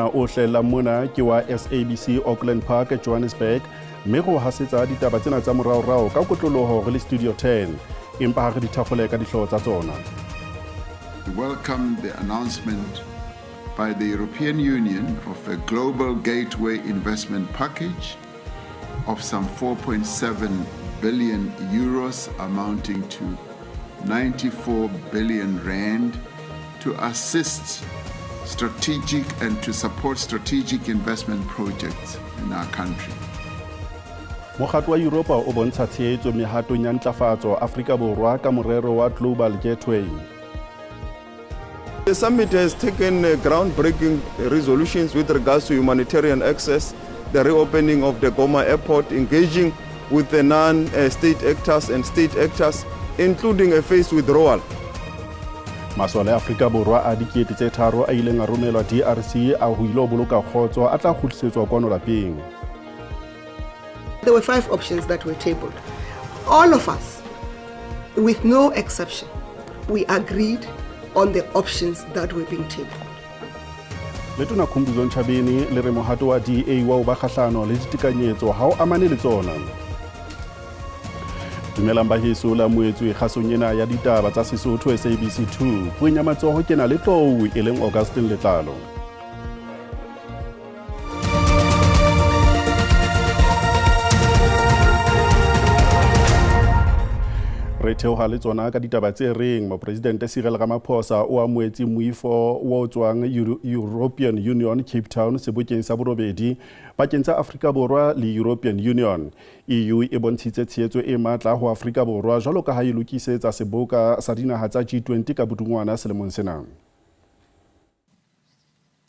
ona o hlahellang mona ke wa SABC Auckland Park, Johannesburg, mme re o hasetsa ditaba tsena tsa moraorao ka kotloloho re le Studio 10. Empa ha re di thakgole ka dihlooho tsa tsona. We welcome the announcement by the European Union of a global gateway investment package of some 4.7 billion euros amounting to 94 billion rand to assist strategic and to support strategic investment projects in our country. Mokgatlo wa Yuropa o bontsha tshehetso mehatong ya ntlafatso Afrika Borwa ka morero wa Global Gateway. The summit has taken groundbreaking resolutions with regards to humanitarian access, the reopening of the Goma airport, engaging with the non-state actors and state actors, including a phased withdrawal. Masole a Afrika Borwa a 3000 a ileng a romelwa DRC a ho ilo boloka kgotso a tla kgutlisetswa kwano lapeng. There were 5 options that were tabled. All of us, with no exception, we agreed on the options that were being tabled. Letona Khumbudzo Ntshavheni le re mohato wa DA wa ho ba kgahlano le ditekanyetso ha o amane le tsona. Dumelang ba heso la moetswe kgasong ena ya ditaba tsa Sesotho SABC 2. Puong ya matsoho ke na le tlou e leng Augustine Letlalo. Re theoha le tsona ka ditaba tse reng Mopresidente Cyril Ramaphosa o amohetse moifo o tswang European Union Cape Town sebokeng sa borobedi pakeng tsa Afrika Borwa le European Union. EU e bontshitse tshehetso e matla ho Afrika Borwa jwalo ka ha e lokisetsa seboka sa dinaha tsa G20 ka bodungwana selemong sena.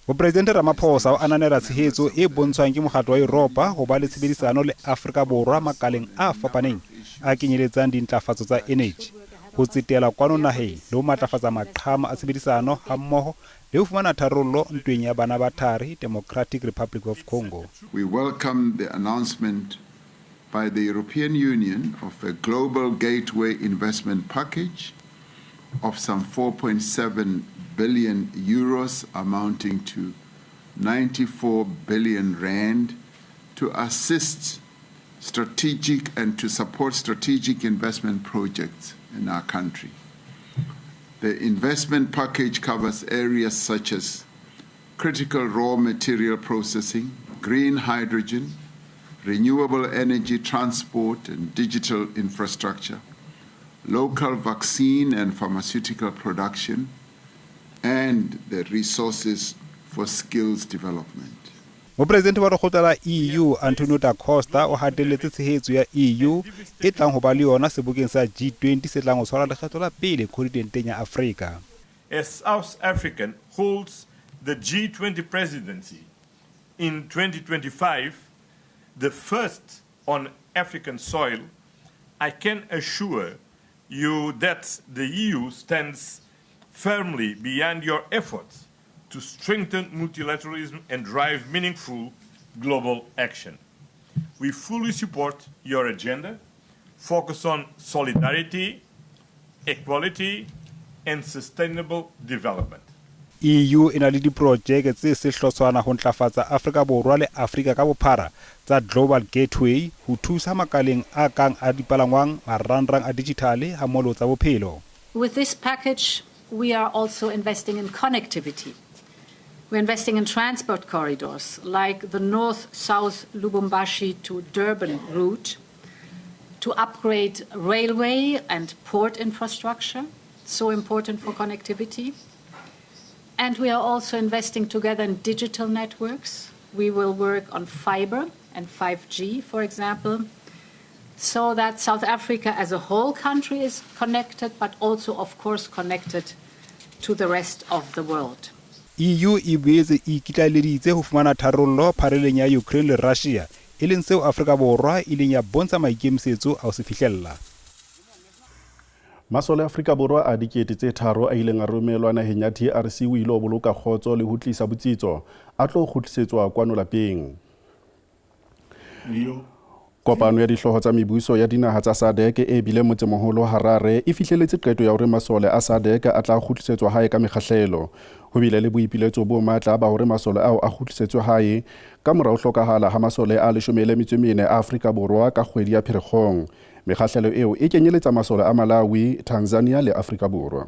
Mopresidente Ramaphosa o ananela tshehetso e bontshwang ke mokgatlo wa Yuropa ho ba le tshebedisano le Afrika Borwa makaleng a fapaneng a kenyeletsang dintlafatso tsa eneji, ho tsetela kwano naheng le ho matlafatsa maqhama a tshebedisano hammoho le ho fumana tharollo ntweng ya bana ba thari Democratic Republic of Congo. We welcome the announcement by the European Union of a global gateway investment package of some 4.7 billion euros amounting to 94 billion rand to assist strategic and to support strategic investment projects in our country. The investment package covers areas such as critical raw material processing, green hydrogen, renewable energy transport and digital infrastructure, local vaccine and pharmaceutical production, and the resources for skills development. Mopresidente wa lekgotla la EU Antonio da Costa o hatelletse tshehetso ya EU e tlang ho ba le yona sebokeng sa G20 se tlang ho tshwarwa lekgetlo la pele kontinenteng ya Afrika. As South African holds the G20 presidency in 2025, the first on African soil, I can assure you that the EU stands firmly behind your efforts to strengthen multilateralism and drive meaningful global action. We fully support your agenda, focus on solidarity, equality, and sustainable development. EU e na le diprojeke tse sehlotshwana ho ntlafatsa Afrika Borwa le Afrika ka bophara tsa Global Gateway ho thusa makaleng a kang a dipalangwang, marangrang a dijithale hammoho le ho tsa bophelo. With this package, we are also investing in connectivity. We're investing in transport corridors like the north-south Lubumbashi to Durban route to upgrade railway and port infrastructure, so important for connectivity. And we are also investing together in digital networks. We will work on fiber and 5G, for example, so that South Africa as a whole country is connected, but also, of course, connected to the rest of the world. EU e boetse e ikitlaeleditse ho fumana tharollo phareleng ya Ukraine le Russia, e leng seo Afrika Borwa e ileng ya bontsha maikemisetso a ho se fihlella. Masole a Afrika Borwa a 3000 a ileng a romelwa naheng ya DRC o ile ho boloka kgotso le ho tlisa botsitso a tlo kgutlisetswa kwano lapeng. Kopano ya dihlooho tsa mebuso ya dinaha tsa SADC e bileng motsemoholo Harare e fihleletse qeto ya hore masole a SADC a tla kgutlisetswa hae ka mekgahlelo. Ho bile le boipiletso bo matla ba hore masole ao a kgutlisetswe hae ka mora ho hlokahala ha masole a 14 a Afrika Borwa ka kgwedi ya Pherekgong. Mekgahlelo eo e kenyeletsa masole a Malawi, Tanzania le Afrika Borwa.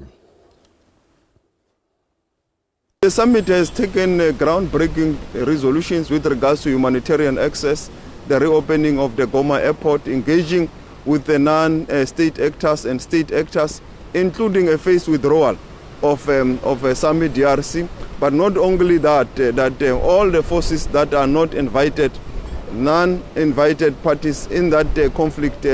The summit has taken groundbreaking resolutions with regards to humanitarian access, the reopening of the Goma airport, engaging with the non-state actors and state actors, including a phased withdrawal of SAMIDRC. But not only that, all the forces that are not invited, non-invited parties in that conflict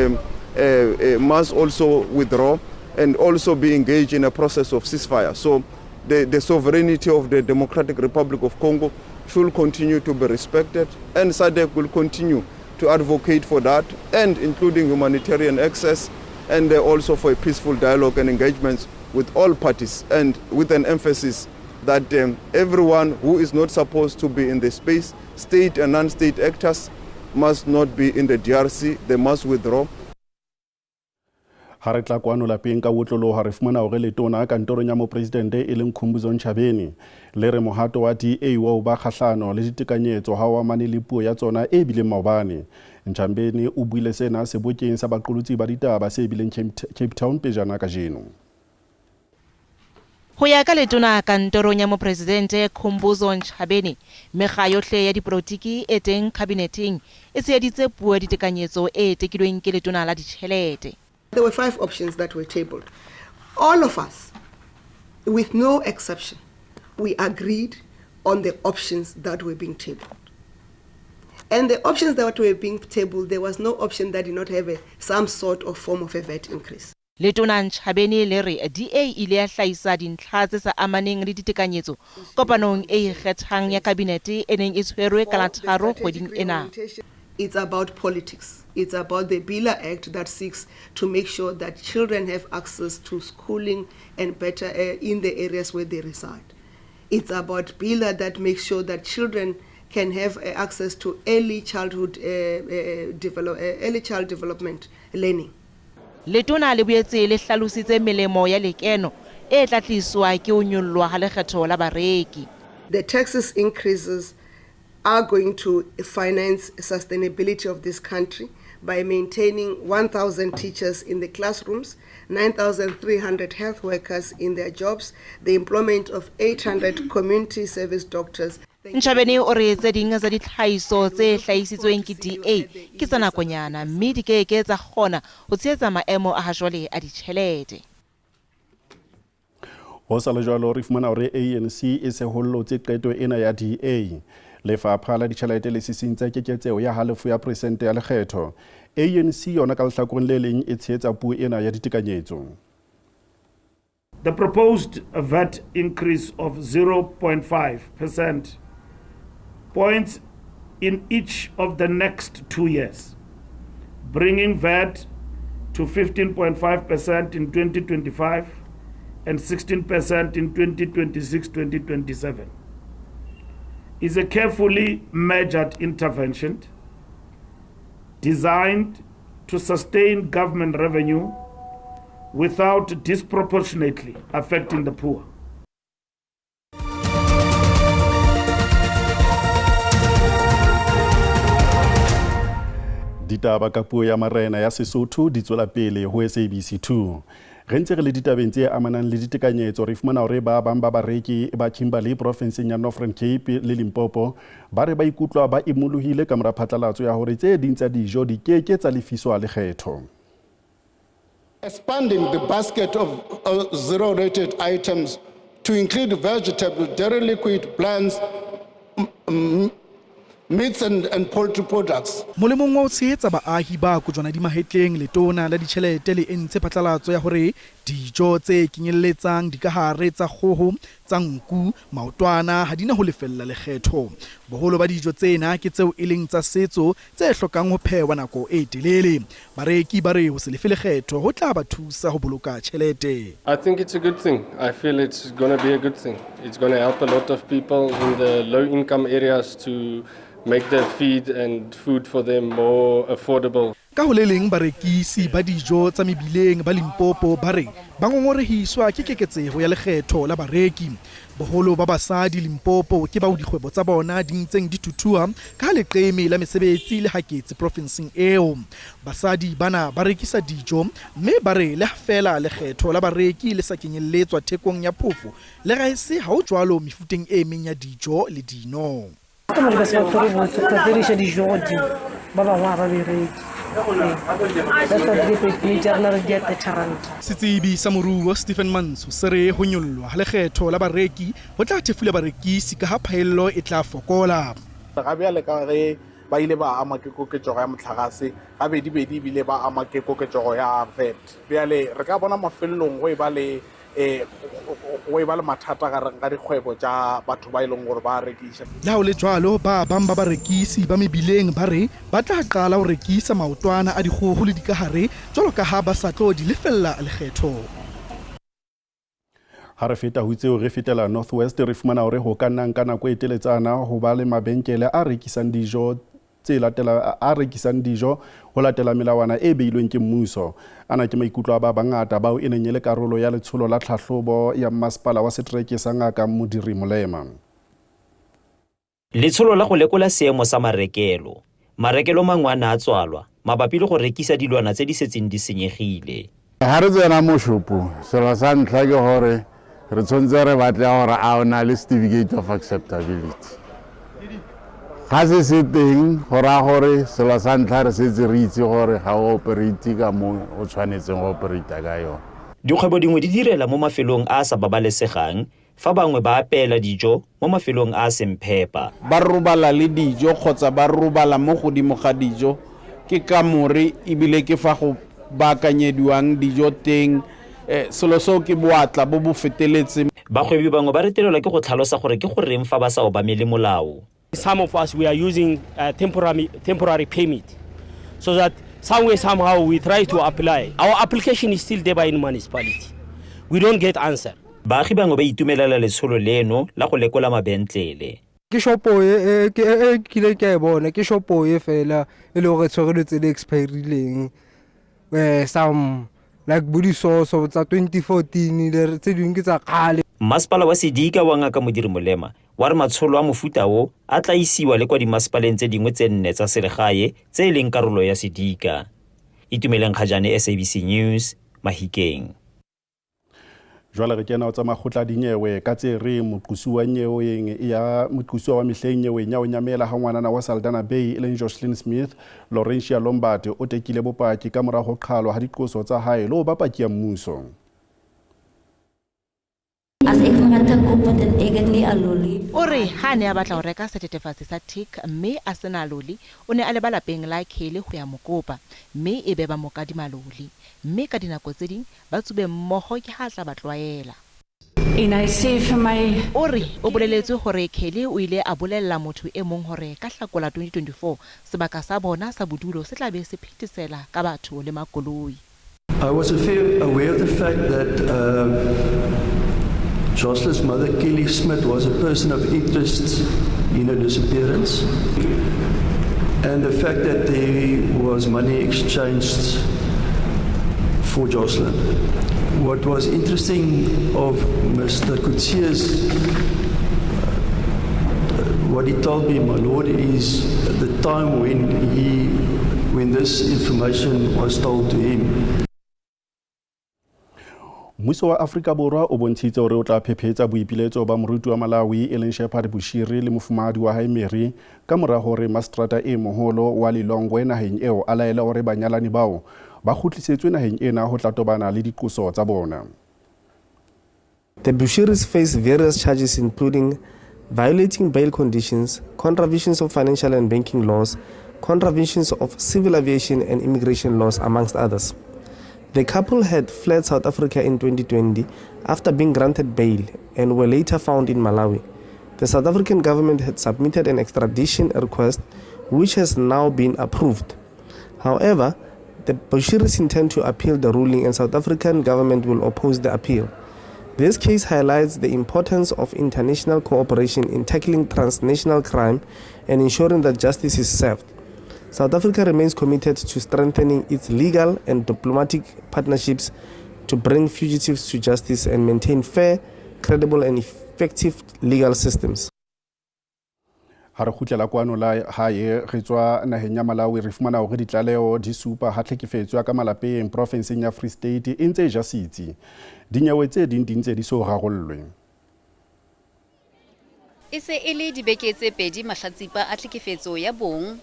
must also withdraw and also be engaged in a process of ceasefire. So the sovereignty of the Democratic Republic of Congo should continue to be respected, and SADC will continue to advocate for that, and including humanitarian access, and also for a peaceful dialogue and engagements with all parties, and with an emphasis that everyone who is not supposed to be in the space, state and non-state actors, must not be in the DRC, they must withdraw. Ha re tla kwano lapeng ka wotloloha re fumana hore letona kantorong ya mopresidente e leng Khumbudzo Ntshavheni le re mohato wa DA wa ho ba kgahlano le ditekanyetso ha o amane le puo ya tsona e bileng maobane. Ntshavheni o buile sena sebokeng sa baqolotsi ba ditaba se bileng Cape Town pejana kajeno. Ho ya ka letona kantorong ya mopresidente Khumbudzo Ntshavheni, mekga yohle ya dipolotiki e teng kabineteng e tsheheditse puo ya ditekanyetso e tekilweng ke letona la ditjhelete. There were 5 options that were tabled. All of us, with no exception, we agreed on the options that were being tabled. And the options that were being tabled, there was no option that did not have some sort of form of a VAT increase. Letona Ntshavheni le re DA ile ya hlahisa dintlha tse sa amaneng le ditekanyetso kopanong e ikgethang ya kabinete e neng e tshwerwe ka la 3 kgweding ena. It's about politics. It's about the BELA Act that seeks to make sure that children have access to schooling and better in the areas where they reside. It's about BELA that makes sure that children can have access to early childhood, early child development learning. Letona le boetse le hlalositse melemo ya lekeno e tla tliswa ke ho nyollwa ha lekgetho la bareki. The taxes increases are going to finance sustainability of this country by maintaining 1,000 teachers in the classrooms, 9,300 health workers in their jobs, the employment of 800 community service doctors. Ntshavheni o re tse ding tsa ditlhahiso tse hlahisitsweng ke DA ke tsa nakonyana mme di ke ke tsa kgona ho tshehetsa maemo a hajwale a ditjhelete. Ho sa le jwalo re fumana hore ANC e sehollotse qeto ena ya DA. Lefapha la ditjhelete le sisintse keketseho ya 0.5% ya lekgetho. ANC yona ka lehlakoreng le leng e tshehetsa puo ena ya ditekanyetso. The proposed VAT increase of 0.5% points in each of the next 2 years, bringing VAT to 15.5% in 2025 and 16% in 2026-2027. Is a carefully measured intervention designed to sustain government revenue without disproportionately affecting the poor. Ditaba ka puo ya marena ya Sesotho di tswela pele ho SABC 2. Re ntse re le ditabeng tse amanang le ditekanyetso re fumana hore ba bang ba bareki ba Kimberley profinseng ya Northern Cape le Limpopo ba re ba ikutlwa ba imolohile ka mora phatlalatso ya hore tse ding tsa dijo di ke ke tsa lefiswa lekgetho. Expanding the basket of zero-rated items to include vegetable, dairy liquid, blends, meats and poultry products. Molemong wa ho tshehetsa baahi ba kojwana di mahetleng, letona la ditjhelete le entse phatlalatso ya hore dijo tse kenyelletsang dikahare tsa kgoho Tsa nku, maotwana ha di na ho lefella lekgetho. Boholo ba dijo tsena ke tseo e leng tsa setso tse hlokang ho phehwa nako e telele. Bareki ba re ho se lefe lekgetho ho tla ba thusa ho boloka tjhelete. I think it's a good thing. I feel it's going to be a good thing. It's going to help a lot of people in the low income areas to make their feed and food for them more affordable. Ka ho le leng barekisi ba dijo tsa mebileng ba Limpopo ba re ba ngongorehiswa ke keketseho ya lekgetho la bareki. Boholo ba basadi Limpopo ke bao dikgwebo tsa bona di ntseng di thuthuha ka ha leqeme la mesebetsi le haketse profenseng eo. Basadi bana ba rekisa dijo mme ba re le ha feela lekgetho la bareki le sa kenyelletswa thekong ya phofo le raese ha ho jwalo mefuteng e meng ya dijo le dino. Customer di ka se ba tshware botse because di re iša dijo godimo, ba bangwe ga ba bereke. That's why di tša rena re di ya 30 ranta. Setsebi sa moruo Stephen Mantsho se re ho nyollwa ha lekgetho la bareki ho tla thefula barekisi ka ha phaello e tla fokola. Ga bjale ka ge ba ile ba ama ke koketšego ya mohlagase gabedibedi ebile ba ama ke koketšego ya VAT, bjale re ka bona mafelelong go e ba le go e ba le mathata gareng ga dikgwebo tša batho ba e leng gore ba rekiša. Le ha ho le jwalo, ba bang ba barekisi ba mebileng ba re ba tla qala ho rekisa maotwana a dikgoho le dikahare jwalo ka ha ba sa tlo di lefella lekgetho. Ha re feta ho tseo re fetela North West, re fumana hore ho ka nna nka nako e teletsana ho ba le mabenkele a rekisang dijo tse latela a rekisang dijo ho latela melawana e beilweng ke mmuso. Ana ke maikutlo a ba bangata bao e neng e le karolo ya letsholo la tlhahlobo ya mmasepala wa setereke sa Ngaka Modiri Molema. Letsholo la go lekola seemo sa marekelo. Marekelo mangwe a ne a tswalwa mabapi le go rekisa dilwana tse di setseng di senyegile. Ga re tsena mo shopong, selo sa ntlha ke gore re tshwanetse re batle gore a o na le certificate of acceptability. Ga se se teng, go raya gore selo sa ntlha re setse re itse gore ga o operate ka mo o tshwanetseng go operate ka yone. Dikgwebo dingwe di direla mo mafelong a a sa babalesegang, fa bangwe ba apeela dijo mo mafelong a a seng phepa. Ba robala le dijo kgotsa ba robala mo godimo ga dijo, ke kamore ebile ke fa go baakanyediwang dijo teng. Selo seo ke boatla bo bo feteletseng. Bagwebi bangwe ba retelelwa ke go tlhalosa gore ke goreng fa ba sa obamele molao. Some of us, we are using temporary permit so that somewhere, somehow we try to apply. Our application is still there by in municipality. We don't get answer. Baagi bangwe ba itumelela letsholo leno la go lekola mabentlele. Ke shopo e e e kile ke a e bona, ke shopo e fela e le gore tshwere dilo tse di expirileng, some like bo disoso tsa 2014 le tse dingwe ke tsa kgale. Mmasepala wa Sedika wa Ngaka Modiri Molema wa re matsholo a mofuta o a tla isiwa le kwa dimasepaleng tse dingwe tse nne tsa selegae tse e leng karolo ya Sedika. Itumeleng Kgajane, SABC News, Mahikeng. Jwale re kena ho tsa makgotla dinyewe ka tse reng moqosuwa nyeweng ya moqosuwa wa mehleng nyeweng ya ho nyamela ha ngwanana wa Saldanha Bay e leng Joshlin Smith, Laurentia Lombard o tekile bopaki ka mora ho qhalwa ha diqoso tsa hae le ho ba paki ya mmuso. As ek maar te koop het en ek het nie 'n lolly. O re ha a ne a batla ho reka sethethefatsi sa tik mme a se na loli, o ne a leba lapeng la Kelly ho ya mo kopa, mme e be ba mo kadima loli. Mme ka dinako tse ding ba tsube mmoho ke ha a tla ba tlwaela. En hy sê vir my, O re o boleletswe hore Kelly o ile a bolella motho e mong hore ka Hlakola 2024 sebaka sa bona sa bodulo se tla be se phethesela ka batho le makoloi. I was aware of the fact that Joshlin's mother, Kelly Smith, was a person of interest in her disappearance, and the fact that there was money exchanged for Joshlin. What was interesting of Mr. Coetzee's, what he told me, my lord, is the time when this information was told to him. Mmuso wa Afrika Borwa o bontshitse hore o tla phephetsa boipiletso ba moruti wa Malawi e leng Shepherd Bushiri le mofumahadi wa hae Mary ka mora hore mastrata e moholo wa Lilongwe naheng eo a laele hore banyalani bao ba kgutlisetswe naheng ena ho tla tobana le diqoso tsa bona. The Bushiris face various charges including violating bail conditions, contraventions of financial and banking laws, contraventions of civil aviation and immigration laws, amongst others. The couple had fled South Africa in 2020 after being granted bail and were later found in Malawi. The South African government had submitted an extradition request, which has now been approved. However, the Bushiris intend to appeal the ruling and South African government will oppose the appeal. This case highlights the importance of international cooperation in tackling transnational crime and ensuring that justice is served. South Africa remains committed to strengthening its legal and diplomatic partnerships to bring fugitives to justice and maintain fair, credible and effective legal systems. Ha re kgutlela kwano la hae re tswa naheng ya Malawi, re fumana hore ditlaleho di supa ha tlhekefetso ya ka malapeng profenseng ya Free State e ntse e ja setsi. Dinyewe tse ding di ntse di so rarollwe. E se e le dibeke tse pedi mahlatsipa a tlhekefetso ya bong,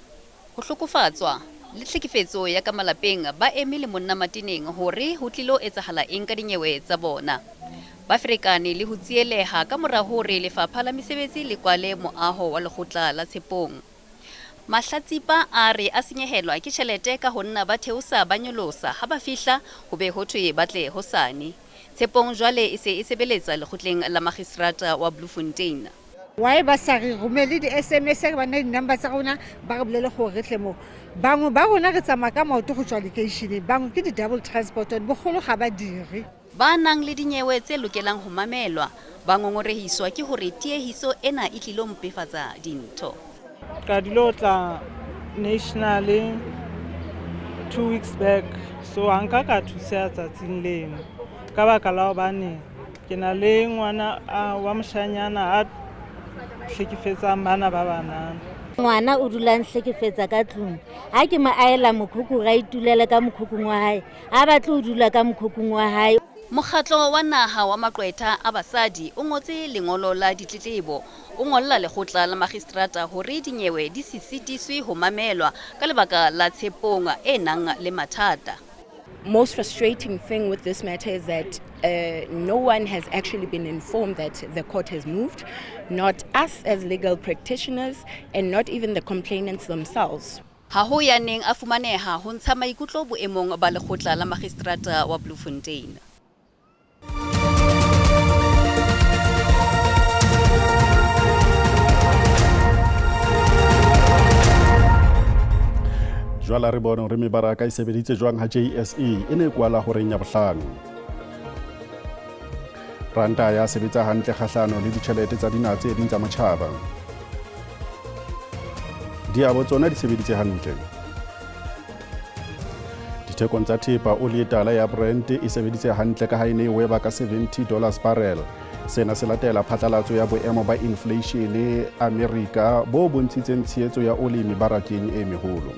ho hlokofatswa le tlhekefetso ya ka malapeng ba eme le monna mateneng hore ho tlilo etsahala eng ka dinyewe tsa bona. Ba ferekane le ho tsieleha ka mora hore lefapha la mesebetsi le kwale moaho wa lekgotla la Tshepong. Mahlatsipa a re a senyehelwa ke tjhelete ka ho nna ba theosa ba nyolosa ha ba fihla ho be ho thwe ba tle hosane. Tshepong jwale e se e sebeletsa lekgotleng la magistrata wa Bloemfontein. Why ba sa re romele di-SMS, ba nna di-number tsa rona, ba re bolele gore re tle mo. Bangwe ba rona re tsamaya ka maoto go tswa lekeisheneng, bangwe ke di-double transport, bogolo ga ba dire. Ba nang le dinyewe tse lokelang ho mamelwa ba ngongorehiswa ke hore tiehiso ena e tlilo mpefatsa dintho. Qadile ho tla nationally 2 weeks back, so ha nka ka thuseha tsatsing leno ka baka la hobane ke na le ngwana wa moshanyana a hlekefetsang bana ba banana. Ngwana o dula nhlekefetsa ka tlung. Ha ke mo aela mokhukhu, ra itulela ka mokhukhung wa hae. Ha batle ho dula ka mokhukhung wa hae. Mokgatlo wa naha wa maqwetha a basadi o ngotse lengolo la ditletlebo. O ngolla lekgotla la magistrata hore dinyewe di se sitiswe ho mamelwa ka lebaka la Tshepong e nang le mathata. Most frustrating thing with this matter is that no one has actually been informed that the court has moved, not us as legal practitioners and not even the complainants themselves. Ha ho ya neng a fumaneha ho ntsha maikutlo boemong ba lekgotla la magistrata wa Bloemfontein. Jwale re bone hore mebaraka e sebeditse jwang ha JSE e ne kwala horeng ya bohlano. Ranta ya sebetsa hantle kgahlano le ditjhelete tsa dinaha tse ding tsa matjhaba. Diabo tsona di sebeditse hantle. Dithekong tsa thepa, oli e tala ya Brent e sebeditse hantle ka ha e ne e weba ka $70 barrel. Sena se latela phatlalatso ya boemo ba inflation Amerika bo bontshitseng tshehetso ya oli mebarakeng e meholo.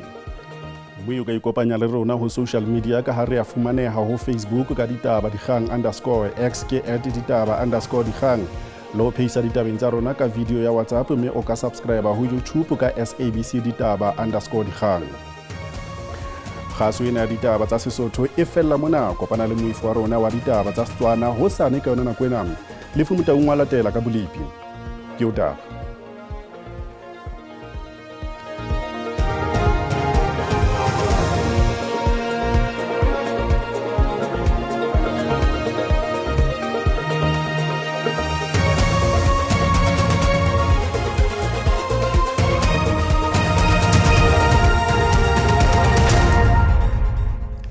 Mme o ka ikopanya le rona ho social media ka ha re a fumaneha ho Facebook ka ditaba dikgang underscore X ke at ditaba underscore dikgang. Le ho phehisa ditabeng tsa rona ka video ya WhatsApp, mme o ka subscribe ho YouTube ka SABC ditaba underscore dikgang. Kgaso ena ya ditaba tsa Sesotho e fella mona. Kopana le moifo wa rona wa ditaba tsa Setswana hosane ka yona nako ena. Lefu Motaung wa latela ka bolepi. Ke o taba.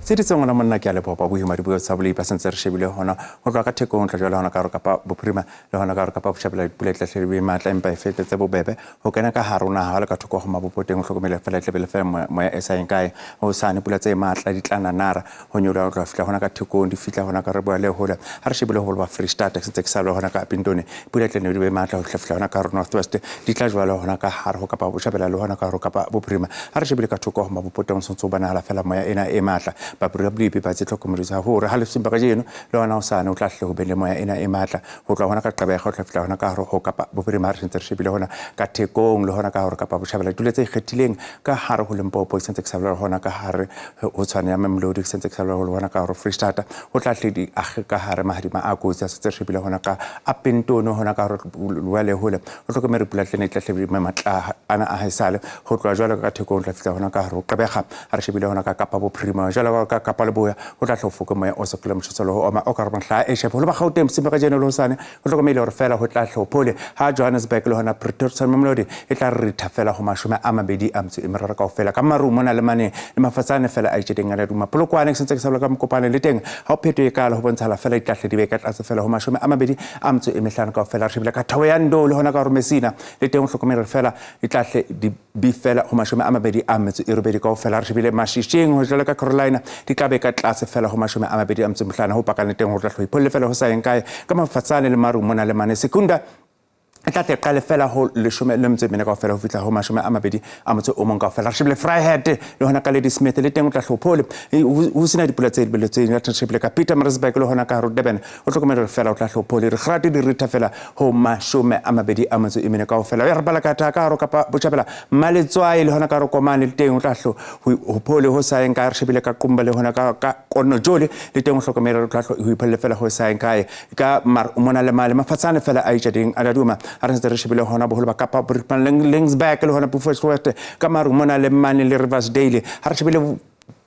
Tse di tseng monna ke a leboha bohima dipuo tsa bolei ba sentse re shebile hona ho tloha ka thekong tla jwale hona ka hore kapa bophirima le hona ka hore kapa botjhabela dipula tla hle di matla empa e fetetse bobebe ho kena ka hare ho naha le ka thoko ho mabopo teng o hlokomele fela tle bele fela moya e sa yeng kae ho sane pula tse matla di tla nanara ho nyoloha ho tloha fihla hona ka thekong di fihla hona ka re boa le hola ha re shebile ho ba Free State sentse ke sa le hona ka Pintone pula tle ne di be matla ho fihla hona ka North West di tla jwale hona ka hare ho kapa botjhabela le hona ka hore kapa bophirima ha re shebile ka thoko ho mabopo teng sentse o bonahala fela moya ena e matla ba ba tse tlhokomedisa hore ha le simba kajeno le hona hosane o tla hle ho be le moya ena e matla ho tloha hona ka Gqeberha ho tla fihla hona ka hare ho kapa bophirima ha re sentse re shebile hona ka Thekong le hona ka hore kapa botjhabela ditulo tse ikgethileng ka hare ho Limpopo sentse ke sa bolela hona ka hare ho Tshwane ya Mamelodi sentse ke sa bolela hona ka hare Free State ho tla hle di age ka hare mahadima a kotsi a sentse re shebile hona ka Upington hona ka hare lwa le hole o hlokomele pula tle ne tla hle matla ana a haesale ho tloha jwalo ka Thekong tla fihla hona ka hare ho Gqeberha ha re shebile hona ka Kapa bophirima jwalo ka Kapa Leboya ho tla hle ho foke moya o sa kule motjheso le ho oma o ka robang hlaha e shebe. Ho leba Gauteng bosiung ba kajeno le hosane ho hlokomehile hore feela ho tla hle ho phole ha Johannesburg le hona Pretoria Mamelodi e tla ritha feela ho 23 kaofela. Ka maru mona le mane le mafatsane feela a itjedeng a leduma. Polokwane ke sentse ke sa bula ka Mokopane le teng ha ho pheto e kaalo ho bontshala feela di tla hle di be ka tlase feela ho 25 kaofela. Re shebile ka Thohoyandou le hona ka hore Messina le teng ho hlokomela hore feela di tla hle di be feela ho 28 kaofela. Re shebile Mashishing ho jwalo ka Carolina di tla be ka tlase feela ho 25 ho pakang le teng ho tla hle ho ipholle feela ho sa yeng kae ka mafatsane le maru mona le mane. Secunda e tla tle qale fela ho 14 kaofela ho fihla ho 21 kaofela. Re shebile Vryheid le hona ka Ladysmith le teng o tla hle ho phole ho sena dipula tse lebeletsweng. Re shebile ka Pietermaritzburg le hona ka hare Durban o hlokomele hore fela o tla hle ho phole re grate di ritha fela ho 24 kaofela. Ya re bala ka tha ka hare Kapa Botjhabela Maletswai le hona ka hare Komane le teng o tla hle ho phole ho sa yeng kae. Re shebile ka Qumba le hona ka Konojole le teng o hlokomele hore o tla hle ho ipholle fela ho sa yeng kae ka mona le male mafatshane fela a itjadeng a daduma. Ha re ntse re shebile hona boholo ba Kapa Lingsburg le hona Beaufort West ka maru mona le mane le Riversdale. Ha re shebile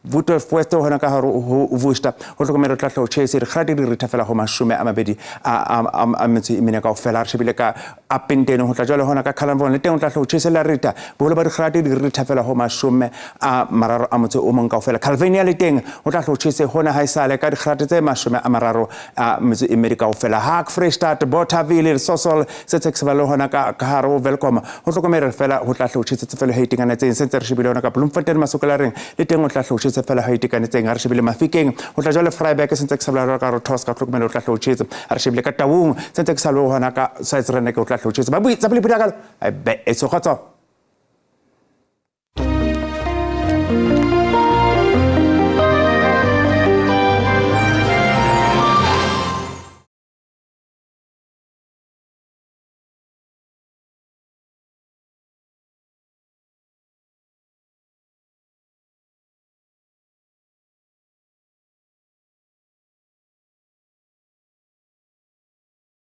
Beaufort West hona ka hare ho Worcester ho hlokomela tla hlo chese re grate di ritha fela ho 24 kaofela. Re shebile ka Upington ho tla jwale hona ka Carnarvon le teng o tla hlo chese la ritha boholo ba digrate di ritha fela ho 31 kaofela. Calvinia le teng o tla hlo chese hona ha esale ka digrate tse 32 kaofela. Haag Freestad Bothaville Sosol se tshekisaba le hona ka hare ho Welkom ho hlokomela fela ho tla hlo tjhese fela ho itekanetseng. Se ntse re shebile hona ka Bloemfontein Masokolareng le teng o tla hlo tjhese fela ho itekanetseng. Ha re shebile Mafikeng ho tla jwale Vryburg se ntse ke sa bala ka Rotos ka hlokomela o tla hlo tjhese. Ha re shebile ka Taung se ntse ke sa lo hona ka Sizereneke o tla hlo tjhese. Ba bui tsa pele pudakalo be e tshogotso.